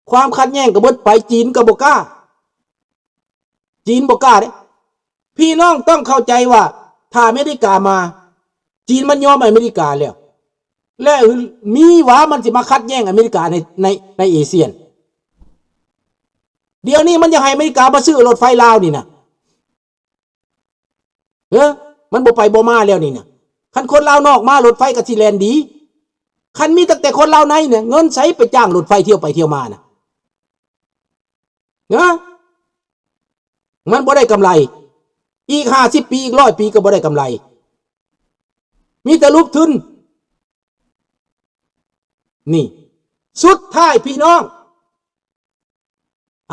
ຄວາມຂັດແຍ່ງກໍເບິດໄປ, ຈີນກໍບໍ່ກ້າ, ຈີນບໍ່ກ້າເດ້. ພີ່ນ້ອງຕ້ອງເຂົ້າໃຈວ່າ ຖ້າອາເມລິກາມາ, ຈີນມັນຍອມອາເມລິກາແລ້ວ ແລະ ມີຫວາມັນຊິມາຂັດແຍ່ງອາເມລິກາໃນ ໃນ ໃນອາຊຽນ. ດຽວນີ້ມັນຢາກໃຫ້ອາເມລິກາມາຊື້ລົດໄຟລາວນີ້ນະ. ເອີ ມັນບໍ່ໄປບໍ່ມາແລ້ວນີ້ນະ. ຄັນຄົນລາວນອກມາ ລົດໄຟກໍຊິແລ່ນດີ. ຄັນມີຕັ້ງແຕ່ຄົນລາວໃນນີ້ ເງິນໃສໄປຈ້າງລົດໄຟທ່ຽວໄປທ່ຽວມານະ? ນະ? ມັນບໍ່ໄດ້ກຳໄລ. ອີກຫ້າສິບປີ, ອີກຮ້ອຍປີກໍບໍ່ໄດ້ກຳໄລ. ມີແຕ່ຫຼຸບທຶນ. ນີ້ ສຸດທ້າຍພີ່ນ້ອງ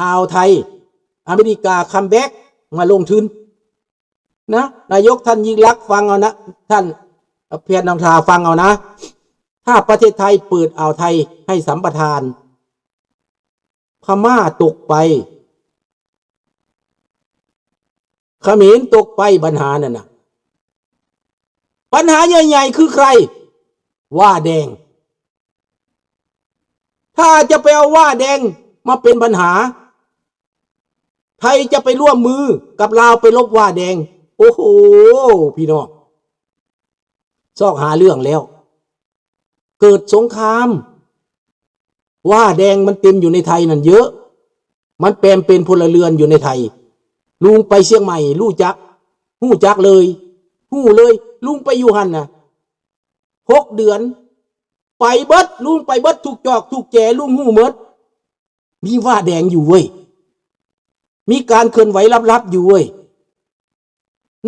ອ່າວໄທ ອາເມລິກາຄັມແບັກມາລົງທຶນນະ. ນາຍົກທ່ານຍິ່ງລັກຟັງເອົານະ, ທ່ານ ແພດ ນອງທາ ຟັງເອົານະ. ຖ້າປະເທດໄທເປີດອ່າວໄທໃຫ້ສຳປະທານ, ພະມ້າຕົກໄປ, ຂະເໝນຕົກໄປ, ບັນຫານັ້ນນະ. ບັນຫາໃຫຍ່ໆຄືໃຄ? ຫວ້າແດງ. ຖ້າຈະໄປເອົາຫວ້າແດງມາເປັນບັນຫາ, ໄທຈະໄປຮ່ວມມືກັບລາວໄປລົບຫວ້າແດງ. ໂອ້ໂຫ ພີ່ນ້ອງ, ຊອກຫາເລື່ອງແລ້ວ. ເກີດສົງຄາມ. ຫວ້າແດງມັນເຕັມຢູ່ໃນໄທນັ້ນເຍອະ. ມັນແປມເປັນພົນລະເຮືອນຢູ່ໃນໄທ. ລຸງໄປຊຽງໃໝ່ ຮູ້ຈັກ, ຮູ້ຈັກເລີຍ, ຮູ້ເລີຍ. ລຸງໄປຢູ່ຫັ້ນນະ ຫົກເດືອນ, ໄປເບິດ, ລຸງໄປເບິດທຸກຈອກທຸກແຈ, ລຸງຮູ້ໝົດ. ມີຫວ້າແດງຢູ່ເວີຍ, ມີການເຄື່ອນໄຫວລັບໆຢູ່ເວີຍ.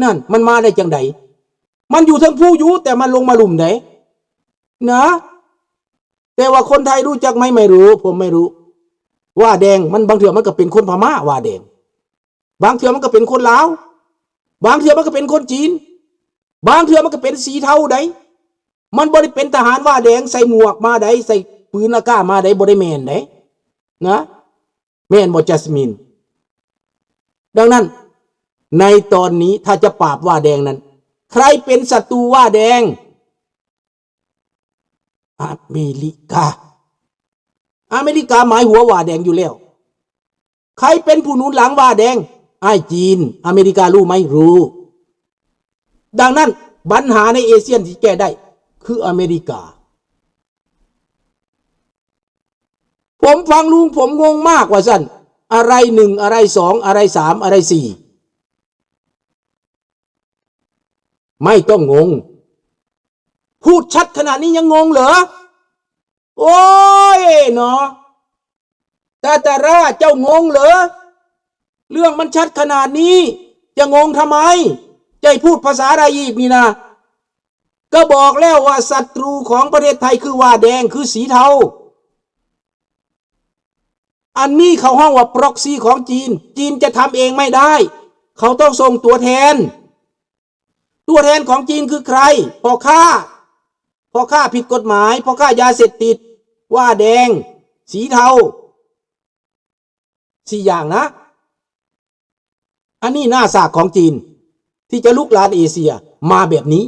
ນັ້ນ ມັນມາໄດ້ຈັ່ງໃດ? ມັນຢູ່ເທິງພູຢູ່, ແຕ່ມັນລົງມາລຸ່ມໃດ໋ນະ. ແຕ່ວ່າຄົນໄທຮູ້ຈັກໄໝ? ໄມ່ຮູ້, ຜົມໄມ່ຮູ້. ຫວ້າແດງມັນ ບາງເທື່ອມັນກໍເປັນຄົນພະມ້າ ຫວ້າແດງ, ບາງເທື່ອມັນກໍເປັນຄົນລາວ, ບາງເທື່ອມັນກໍເປັນຄົນຈີນ, ບາງເທື່ອມັນກໍເປັນສີເທົາໃດ໋. ມັນບໍ່ໄດ້ເປັນທະຫານຫວ້າແດງ ໃສ່ໝວກມາໃດ໋, ໃສ່ປືນອາກາມາໃດ໋, ບໍ່ໄດ້ແມ່ນໃດ໋ນະ. ແມ່ນບໍ່ ຈັດສະມິນ? ດັ່ງນັ້ນ ໃນຕອນນີ້ ຖ້າຈະປາບຫວ້າແດງນັ້ນ, ໃຄເປັນສັດຕູຫວ້າແດງ? ອາເມລິກາ. ອາເມລິກາໝາຍຫົວຫວ້າແດງຢູ່ແລ້ວ. ໃຄເປັນຜູ້ໜູນຫຼັງຫວ້າແດງ? ອ້າຍຈີນ. ອາເມລິກາຮູ້ໄໝ? ຮູ້. ດັ່ງນັ້ນ ບັນຫາໃນອາຊຽນທີ່ແກ້ໄດ້ຄືອາເມລິກາ. ຜົມຟັງລຸງ ຜົມງົງມາກວ່າຊັ້ນ, ອາໄລໜຶ່ງ, ອາໄລສອງ, ອາໄລສາມ, ອາໄລສີ່. ໄມ່ຕ້ອງງົງ. ພູດຊັດຂະໜາດນີ້ຍັງງົງເຫຼືອ? ໂອ້ຍເນາະ, ຕາຕາຣາ ເຈົ້າງົງເຫຼືອ? ເລື່ອງມັນຊັດຂະໜາດນີ້ ຈະງົງທຳໄມ? ຈະໃຫ້ພູດພາສາໃດອີກນີ້ນະ? ກໍບອກແລ້ວວ່າສັດຕູຂອງປະເທດໄທຄືຫວ້າແດງ, ຄືສີເທົາ. ອັນນີ້ເຂົາຮ້ອງວ່າ proxy ຂອງຈີນ. ຈີນຈະທຳເອງໄມ່ໄດ້, ເຂົາຕ້ອງສົ່ງຕົວແທນ. ຕົວແທນຂອງຈີນຄືໃຄ? ພໍ່ຄ້າ, ພໍ່ຄ້າຜິດກົດໝາຍ, ພໍ່ຄ້າຢາເສບຕິດ, ຫວ້າແດງ, ສີເທົາ, ສີ່ຢ່າງນະ. ອັນນີ້ໜ້າສາກຂອງຈີນ ທີ່ຈະລຸກລານເອເຊຍມາແບບນີ້.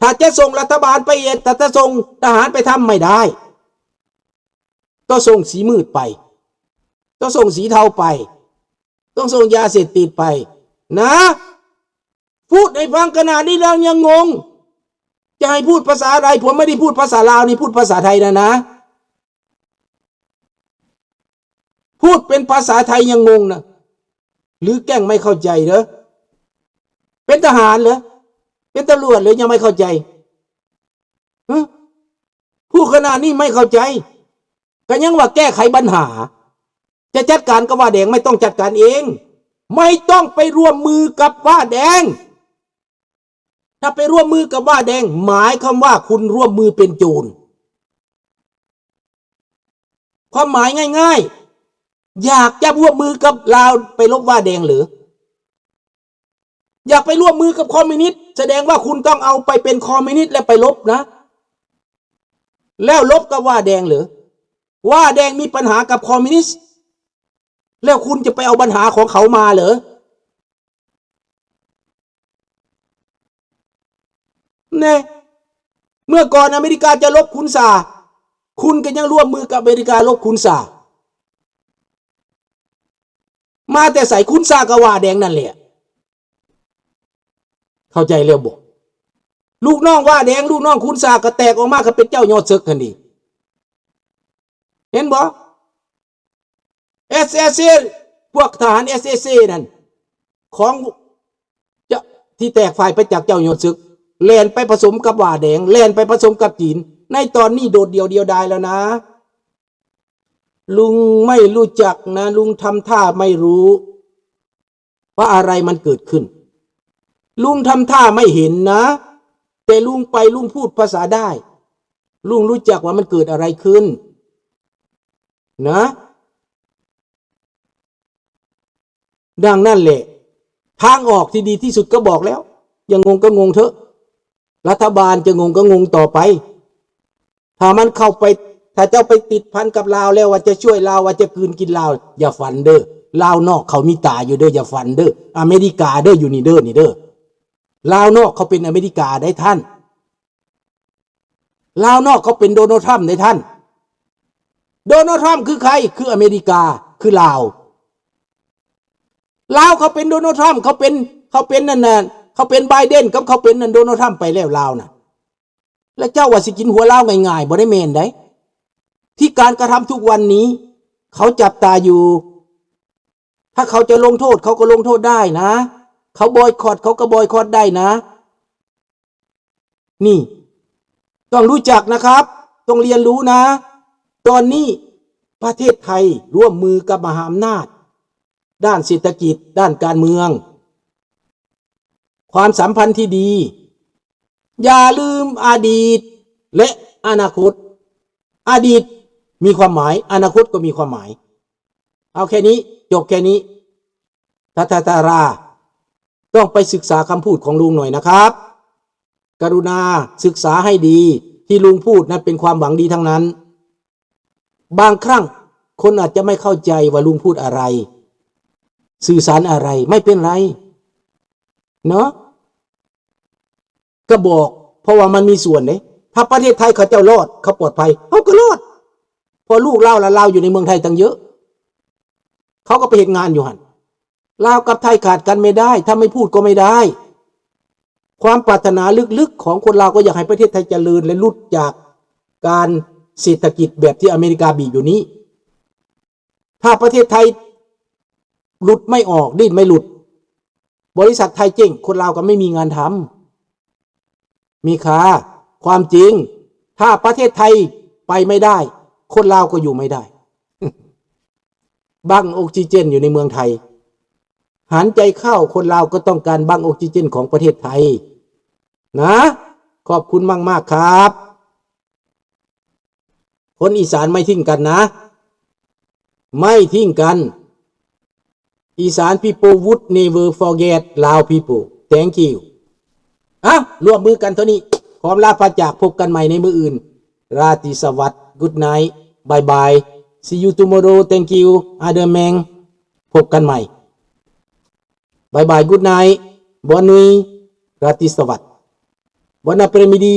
ຖ້າຈະສົ່ງລັດຖະບານໄປເຮັດ, ຖ້າຈະສົ່ງທະຫານໄປທຳ, ໄມ່ໄດ້. ຕ້ອງສົ່ງສີມືດໄປ, ຕ້ອງສົ່ງສີເທົາໄປ, ຕ້ອງສົ່ງຢາເສບຕິດໄປນະ. ພູດໃຫ້ຟັງຂະໜາດນີ້ແລ້ວຍັງງົງ, ຈະໃຫ້ພູດພາສາໃດ? ຜົມໄມ່ໄດ້ພູດພາສາລາວນີ້, ພູດພາສາໄທນະນະ. ພູດເປັນພາສາໄທຍັງງົງນະ. ຫຼືແກ້ງໄມ່ເຂົ້າໃຈເດີ? ເປັນທະຫານເຫຼື? ເປັນຕຳຫຼວດເຫຼື? ຍັງໄມ່ເຂົ້າໃຈ. ຮະ? ພູດຂະໜາດນີ້ໄມ່ເຂົ້າໃຈ, ກໍຍັງວ່າແກ້ໄຂບັນຫາ. ຈະຈັດການກັບຫວ້າແດງ ໄມ່ຕ້ອງຈັດການເອງ, ໄມ່ຕ້ອງໄປຮ່ວມມືກັບຫວ້າແດງ. ຖ້າໄປຮ່ວມມືກັບຫວ້າແດງ ໝາຍຄວາມວ່າຄຸນຮ່ວມມືເປັນໂຈນ. ຄວາມໝາຍງ່າຍໆ, ຢາກຈະຮ່ວມມືກັບລາວໄປລົບຫວ້າແດງເຫຼື? ຢາກໄປຮ່ວມມືກັບຄອມມິວນິດ, ສະແດງວ່າຄຸນຕ້ອງເອົາໄປເປັນຄອມມິວນິດແລ້ວໄປລົບນະ, ແລ້ວລົບກັບຫວ້າແດງເຫຼື? ຫວ້າແດງມີບັນຫາກັບຄອມມິວນິດ, ແລ້ວຄຸນຈະໄປເອົາບັນຫາຂອງເຂົາມາເຫຼື? ແນ່, ເມື່ອກ່ອນອາເມລິກາຈະລົບຄຸນຊາ, ຄຸນກໍຍັງຮ່ວມມືກັບອາເມລິກາລົບຄຸນຊາ. ມາແຕ່ໃສ? ຂຸນຊ້າງກັບຫວ້າແດງນັ້ນແຫຼະ. ເຂົ້າໃຈແລ້ວບໍ່? ລູກນ້ອງຫວ້າແດງ ລູກນ້ອງຂຸນຊ້າງກໍແຕກອອກມາກໍເປັນເຈົ້າຍອດເສິກຫັ້ນເດ. ເຫັນບໍ່? ເອສເອສເອ ພວກທະຫານເອສເອສເອນັ້ນ ຂອງ ຈະ ທີ່ແຕກຝ່າຍໄປຈາກເຈົ້າຍອດເສິກ ແລ່ນໄປປະສົມກັບຫວ້າແດງ ແລ່ນໄປປະສົມກັບຈີນ ໃນຕອນນີ້ໂດດດ່ຽວດຽວດາຍແລ້ວນະ. ລຸງໄມ່ຮູ້ຈັກນະ ລຸງທຳທ່າໄມ່ຮູ້ວ່າອະໄລມັນເກີດຂຶ້ນ. ລຸງທຳທ່າໄມ່ເຫັນນະ ແຕ່ລຸງໄປ ລຸງພູດພາສາໄດ້. ລຸງຮູ້ຈັກວ່າມັນເກີດອະໄລຂຶ້ນນະ. ດັ່ງນັ້ນແຫຼະ ທາງອອກທີ່ດີທີ່ສຸດກໍບອກແລ້ວ ຢ່າງົງກໍງົງເຖາະ. ລັດຖະບານຈະງົງກໍງົງຕໍ່ໄປ. ຖ້າມັນເຂົ້າໄປ ຖ້າເຈົ້າໄປຕິດພັນກັບລາວແລ້ວ ວ່າຈະຊ່ວຍລາວ ວ່າຈະກືນກິນລາວ ຢ່າຝັນເດີ້. ລາວນອກເຂົາມີຕາຢູ່ເດີ້ ຢ່າຝັນເດີ້. ອາເມລິກາເດີ້ ຢູ່ນີ້ເດີ້ ນີ້ເດີ້. ລາວນອກເຂົາເປັນອາເມລິກາໄດ໋ທ່ານ. ລາວນອກເຂົາເປັນໂດນັລທຣຳໄດ໋ທ່ານ. ໂດນັລທຣຳຄືໃຜ? ຄືອາເມລິກາ ຄືລາວ. ລາວເຂົາເປັນໂດນັລທຣຳ ເຂົາເປັນ ເຂົາເປັນນັ້ນນະ ເຂົາເປັນໄບເດັນ ກັບເຂົາເປັນນັ້ນໂດນັລທຣຳໄປແລ້ວ ລາວນະ. ແລ້ວເຈົ້າວ່າຊິກິນຫົວລາວງ່າຍໆ ບໍ່ໄດ້ແມ່ນໄດ໋. ທີ່ການກະທຳທຸກວັນນີ້ ເຂົາຈັບຕາຢູ່. ຖ້າເຂົາຈະລົງໂທດ ເຂົາກໍລົງໂທດໄດ້ນະ. ເຂົາບອຍຄອດ ເຂົາກໍບອຍຄອດໄດ້ນະ. ນີ້ ຕ້ອງຮູ້ຈັກນະຄັບ ຕ້ອງຮຽນຮູ້ນະ. ຕອນນີ້ປະເທດໄທຮ່ວມມືກັບມະຫາອຳນາດ ດ້ານເສດຖະກິດ ດ້ານການເມືອງ ຄວາມສຳພັນທີ່ດີ. ຢ່າລືມອະດີດ ແລະ ອະນາຄົດ. ອະດີດມີຄວາມໝາຍ ອະນາຄົດກໍມີຄວາມໝາຍ. ເອົາແຄ່ນີ້ ຈົບແຄ່ນີ້. ທາທາທາຣາ ຕ້ອງໄປສຶກສາຄຳພູດຂອງລຸງໜ້ອຍນະຄັບ. ກະລຸນາສຶກສາໃຫ້ດີ ທີ່ລຸງພູດນັ້ນເປັນຄວາມຫວັງດີທັງນັ້ນ. ບາງຄັ້ງຄົນອາດຈະໄມ່ເຂົ້າໃຈວ່າລຸງພູດອະໄລ ສື່ສານອະໄລ ໄມ່ເປັນໄລເນາະ ກໍບອກ ເພາະວ່າມັນມີສ່ວນເດ້. ຖ້າປະເທດໄທເຂົາເຈົ້າລອດ ເຂົາປອດໄພ ເຮົາກໍລອດ ເພາະລູກລາວຫຼານລາວຢູ່ໃນເມືອງໄທຕັ້ງເຍອະ ເຂົາກໍໄປເຮັດງານຢູ່ຫັ້ນ. ລາວກັບໄທຂາດກັນໄມ່ໄດ້ ຖ້າໄມ່ພູດກໍໄມ່ໄດ້. ຄວາມປາດຖະໜາເລິກໆຂອງຄົນລາວກໍຢາກໃຫ້ປະເທດໄທຈະເລີນ ແລະ ຫຼຸດຈາກການເສດຖະກິດແບບທີ່ອາເມລິກາບີບຢູ່ນີ້. ຖ້າປະເທດໄທຫຼຸດໄມ່ອອກ ດີ້ນໄມ່ຫຼຸດ ບໍລິສັດໄທເຈັ້ງ ຄົນລາວກໍໄມ່ມີງານທຳ. ມີຄ່າ ຄວາມຈິງ ຖ້າປະເທດໄທໄປໄມ່ໄດ້ ຄົນລາວກໍຢູ່ໄມ່ໄດ້. ບັ້ງອົກຊີເຈນຢູ່ໃນເມືອງໄທ ຫັນໃຈເຂົ້າ ຄົນລາວກໍຕ້ອງການບັ້ງອົກຊີເຈນຂອງປະເທດໄທນະ. ຂອບຄຸນມາກໆ ຄັບ. ຄົນອີສານໄມ່ຖິ້ມກັນນະ ໄມ່ຖິ້ມກັນ. Isan people would never forget Lao people. Thank you. ເອົ້າ ຮ່ວມມືກັນເທົ່ານີ້ ຂໍລາພາຈາກ ພົບກັນໃໝ່ໃນມື້ອື່ນ. ລາຕີສະຫວັດ Good night. Bye bye. See you tomorrow. Thank you. Other man. ພົບກັນໃໝ່. Bye bye. Good night. Bonne nuit. ລາຕີສະຫວັດ. Bon après-midi.